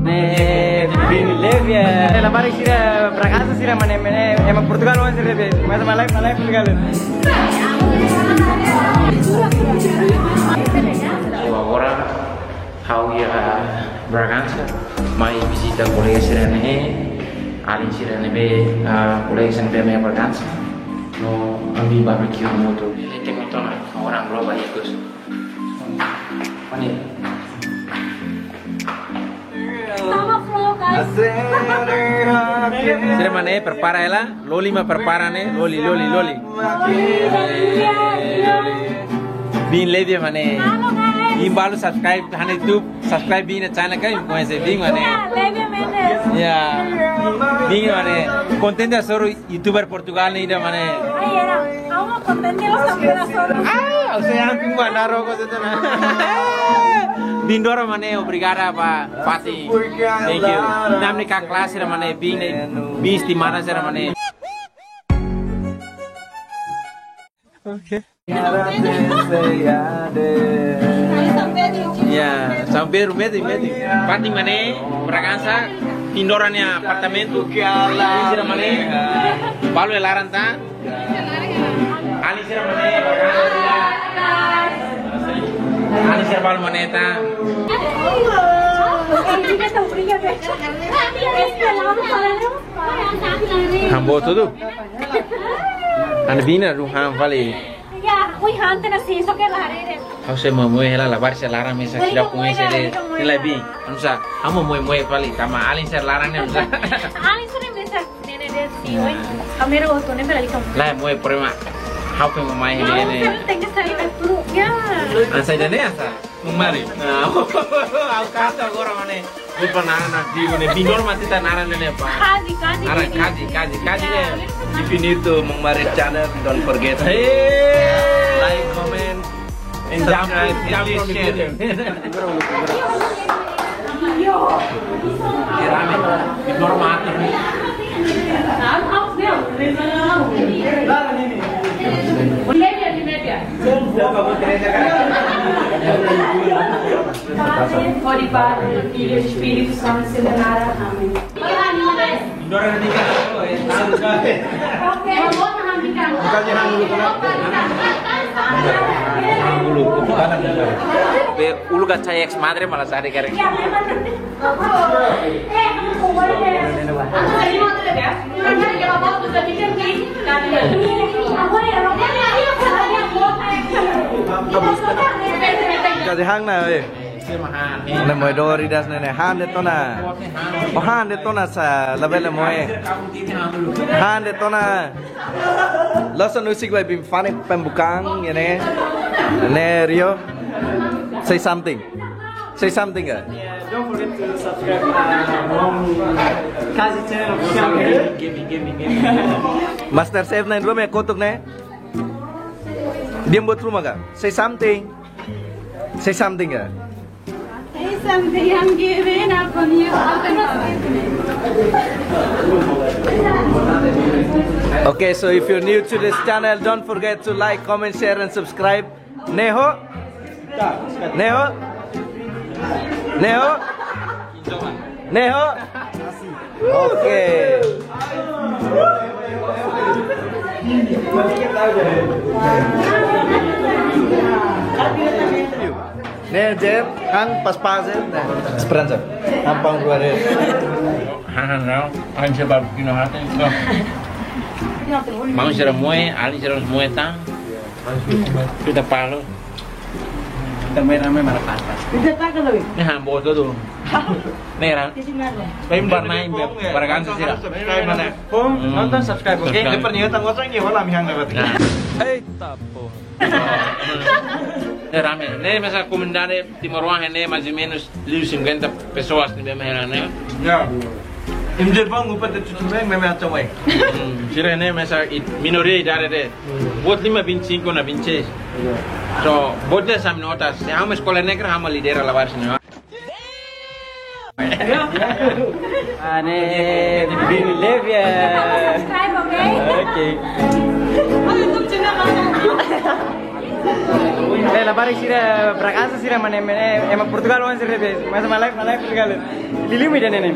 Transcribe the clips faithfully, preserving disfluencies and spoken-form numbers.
Eh, bin leve, eh, labarik sira Bragança sira, maun, eh, ema Portugal oan sira be. Mas maun, maun Portugal. Agora, ha'u iha Bragança, mai vizita kolega sira ne'e, alin sira ne'ebé, ah, kolega sira ne'ebé mai Bragança. No, ami barbecue hamutuk. Ele tem montón, agora global ikus. Maun. Toma flow, guys. Sira maun prepara hela, loli mak prepara ne'e, loli, loli, loli. Bin leve maun. Halo, guys. Bin balu subscribe hanesan YouTube, subscribe bin channel kan, koñese bin maun. Ya, leve Mendes. Ya. Bin maun. Kontente hasoru YouTuber Portugal ne'e ida maun. Ai, era. Ha'u mak kontente loos tanba sira hasoru. Ah, o sea, anting ba naro ko sete na. Bin dora maun, obrigada ba fatin. Thank you. Namni ka klase sira maun, bin ne'e, bin estimada sira maun. Oke. Ya, São Pedro, meti, meti. Fatin maun, Bragança, bin dora nia apartamentu. Bin sira maun, balu iha laran tan. Alin sira maun, Bragança sira. Alin sira balu maun tan. Han boot hotu. Ana bina ru han fali. Ya, ui, han tiha ona sin, só ke la haree. Ha'u sei moe-moe hela labarik sira laran mesak sira koñese de. Nilai bi. Anu sa, ha'u moe-moe fali, tanba alin sira laran ne'e anu sa. Alin sira mesak, ne'e ne'e de'it sin, ui. Kamera oto ne'e fali kamu. Lae, moe problema. Ha'u pe mamai ne'e ne'e. Tenke sai na turu, ya. Anu sa ida-ne'e anu sa. Maun Mari. Ah, ha'u katak agora maun. Lupa naran na digo ne, bin dora mak ita naran ne'e pa. Kazi, Kazi, naran Kazi, Kazi, Kazi, Kazi, ya. Infinito, Maun Mari channel, don't forget. Hey. Like, comment, and subscribe, and please share. Bin dora mak ita. Media, media. Hodi Pai, Filho, Espírito Santo, Senhora, amém. Be, uluk ka cai ex madre malah sari kare. Kazi hang na, eh. Na moe dori das ne'e, han de'it ona. Oh, han de'it ona sa, labele moe. Han de'it ona. Loos ona husik ba bin fani pembukaan, ya ne. Ne, Rio. Say something. Say something, eh? Yeah, don't forget to subscribe, uh, Kazi channel official. Gaming, gaming, gaming. Master Chef na ruma kotuk ne'e. Dia buat rumah ka? Say something. Say something ka? Say something, I'm giving up on you. Okay, so if you're new to this channel, don't forget to like, comment, share, and subscribe. Neho? Neho? Neho? Neho? Oke. Ne'e, Jeff, han pas-pas, eh. Ne'e, Esperança. Han pão dua, eh. Han, han, não. Han, se ba kino hate. Maun sira moe, alin sira moe tan. Ita palu. Também não me mara pantas. Ita palu. Ne'e han boot hotu. Ne'e ran. Baik, bar main, bar ganti sira. Subscribe mana? Home, nonton subscribe, oke? Subscribe. Ne'e pernyataan orang yang hola mihang dapat. Nah. Eita, pô. Ne'e rame. Ne'e mesak komunidade timoroan ne'e mais ou menos liu cinquenta pessoas ne'ebé mai hela ne'e. Ya. Imi dehan bang, upa te tutu bang, meme atau wai. Hmm, sira ne'e mesak it-, minoria idade de'it. Buat lima vinte e cinco na vinte e seis. So, buat de'it sa mi nota, se ha'u mak eskola negra, ha'u mak lidera labarik sira-ne'e. Ane, bin leve, eh. Subscribe, oke? Oke. Eh, labarik sira Bragança sira mane, mane, ema Portugal oan sira be. Mas malai, malai Portugal. Lili mi dene ne.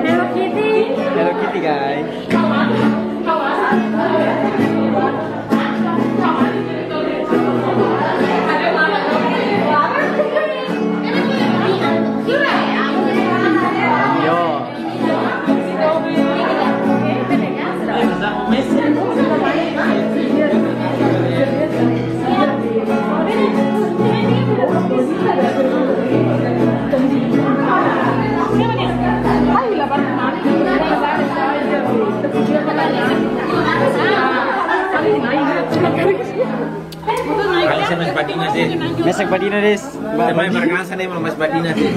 Hello Kitty. Hello Kitty, guys. Yo. Kali saya masih badina sih. Mesak badina des. Saya main Bragança nih, masih badina sih.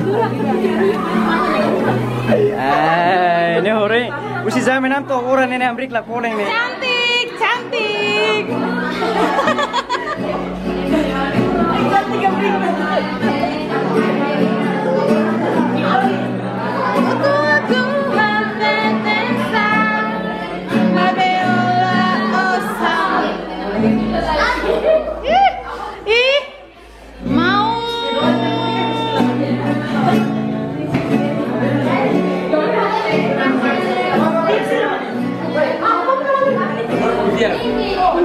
Eh, ne'e hore. Husi zaman ne'e to'o oras ne'e, ne'e hamriik la koleng ne'e. Cantik, cantik. Ih, ih, mau.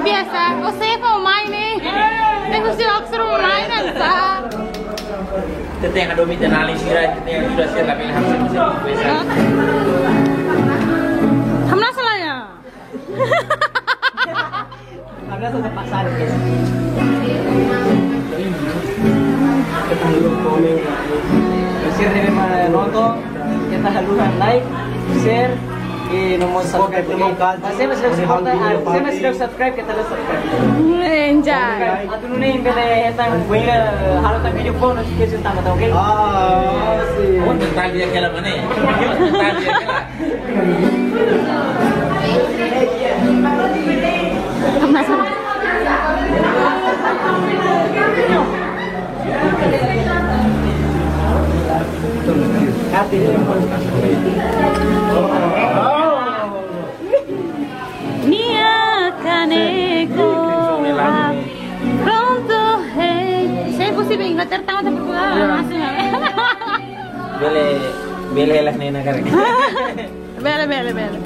Biasa, o sea, como mai ni. Tengo si oxro mai na sa. Teteh ada mita nali sira, teteh ada sira, tapi hamsa bisa. Hamna salah ya. Agora só tá passado aqui. Share ne'ebé mak nonton, keta haluha like, share, i no mós subscribe. Mas se masih belum subscribe, se masih belum subscribe, keta haluha subscribe. Enjoy. Atu nune'e bele hetan buat, halo tan vídeo pun notification tama, oke? Ah, sim. Tadi ya kela mana? Tadi ya kela. Nia kaneko. Pronto, hey. Sei possível Inglaterra tama ta Portugal, ya. Masih. Bele, bele lah nena kare. Bele, bele, bele.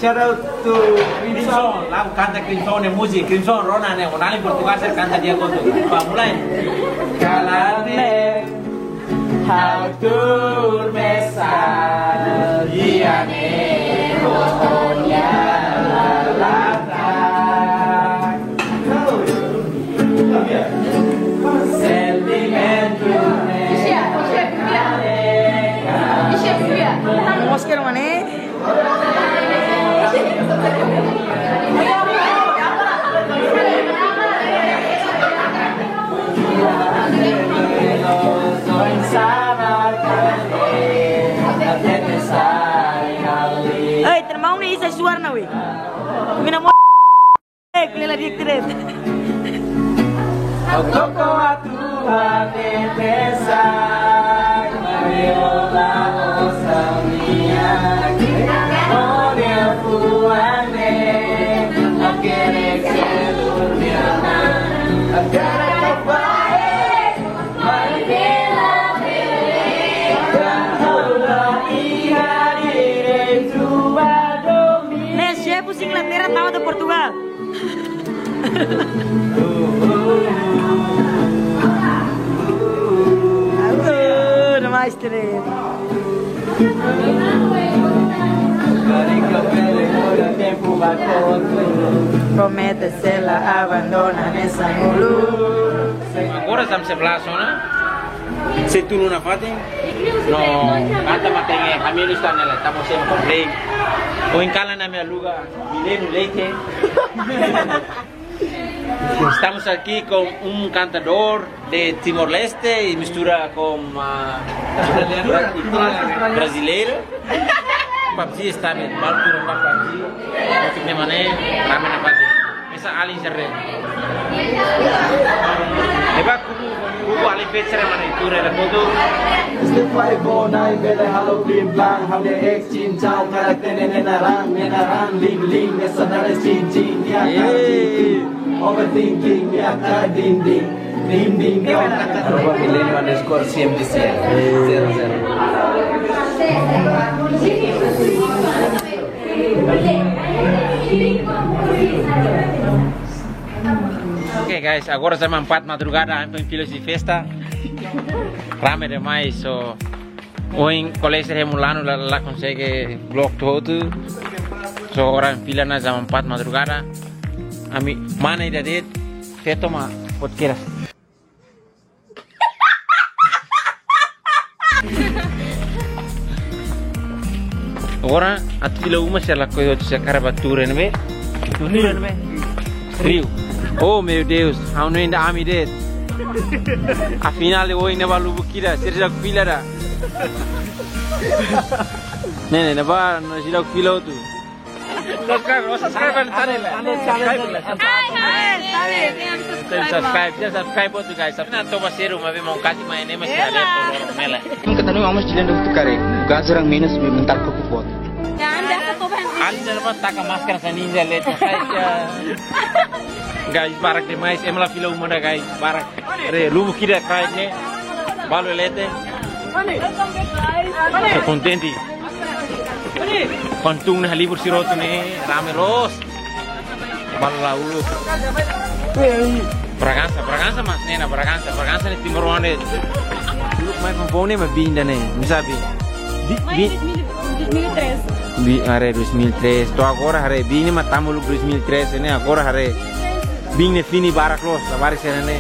Shout out to Crimson, lagu kanta Crimson ne'e múzika, Crimson rona ne'e, o nali Portugal sira kanta di'ak hotu. Vamos lá. Kalane, ha'u tuur mesak, iha ne'e ho o-nia lalata. Sentimentu. Mosqueiro, mané. Ei, termau ni isa suar na we. Mina mo. Eh, kulela dik tret. Koko atu hatete sai, mareola osan nia. Olha fuane, akere se durmir na. Akere kapai, mai bela bele. Kahola iha direitu ba domi. Ne'e xefe Inglaterra tama ta Portugal. Aduh, udah maestro. Promete se la abandona nessa mulu. Agora estamos a falar, zona. Se tu não na fatin, no, ata matenge, kami não está nela, estamos sem problema. O encala na minha luga, milenu leite. Estamos aqui com um cantador de Timor-Leste e mistura com, ah, brasileiro. Papsi está bem, baltura papsi. Oke, de mana, rame na pati. Esa alin serre. Eba kubu. Kuali feature mana itu, rela foto. Step five oh nine, bele halo bling blang, halo exchange, jauh karakter nene narang, nene narang, ling ling, nesa dare chin chin, dia kar chin chin. Overthinking, dia kar ding ding, ding ding, dia kar. Arroba Milen underscore C M D C L. Zero, zero. Oke guys, agora jam empat madrugada, ami fila husi festa. Rame demais, so ohin kolega hemu lanu la, la konsege vlog hotu. So ohin fila ona jam empat madrugada. Ami mana ida de'it, feto mak buat keras. Agora, atu fila uma, se ela koi outro, se cara ba tuur ne'ebé. Tuur ne'ebé. Rio. Oh, meu Deus, ha'u-nia ida ami de'it. Afinál, ohin ne'ebá lubuk ida, sira fila ida. Ne'e, ne'e, ne'ebá, no sira fila hotu. Subscribe, oh, subscribe, tadi lah. Subscribe lah. Ai, ai, ai, ai, subscribe. Subscribe, ya, subscribe hotu, guys. Nah, toba seru, mabe mau kasih main ini masih ada tuh, mela. Katak ha'u mós Chilean hotu karik. Gajarang minus mental ko kupot. Ya, anda apa tuh, Bang? Anda apa taka masker sa ninja le. Guys, barak demais. Ema la fila uma ona, guys. Barak. Haree, lubuk ida karik ne'e. Balu leten. Sa kontente. Kuandu tun ne'e halibur sira hotu ne'e, rame loos. Balu la uluk. Bragança, Bragança, mas ne'e na Bragança, Bragança ne'e timoroan ne'e. Uluk mai pampoune ma binda ne'e, mi sabi. Bi, bi. Dois mil e três. Bi, haree dois mil e três. To'o agora haree, bin ne'e mak tama uluk dois mil e três ne'e, agora haree. Bin ne'e fini barak loos, la barak sira ne'e.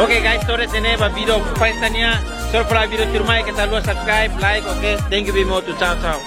Oke guys, to'o iha ne'e ba vídeo festa nian. Só para vídeo tuirmai, keta haluha subscribe, like, oke? Thank you, bimo tu, ciao, ciao.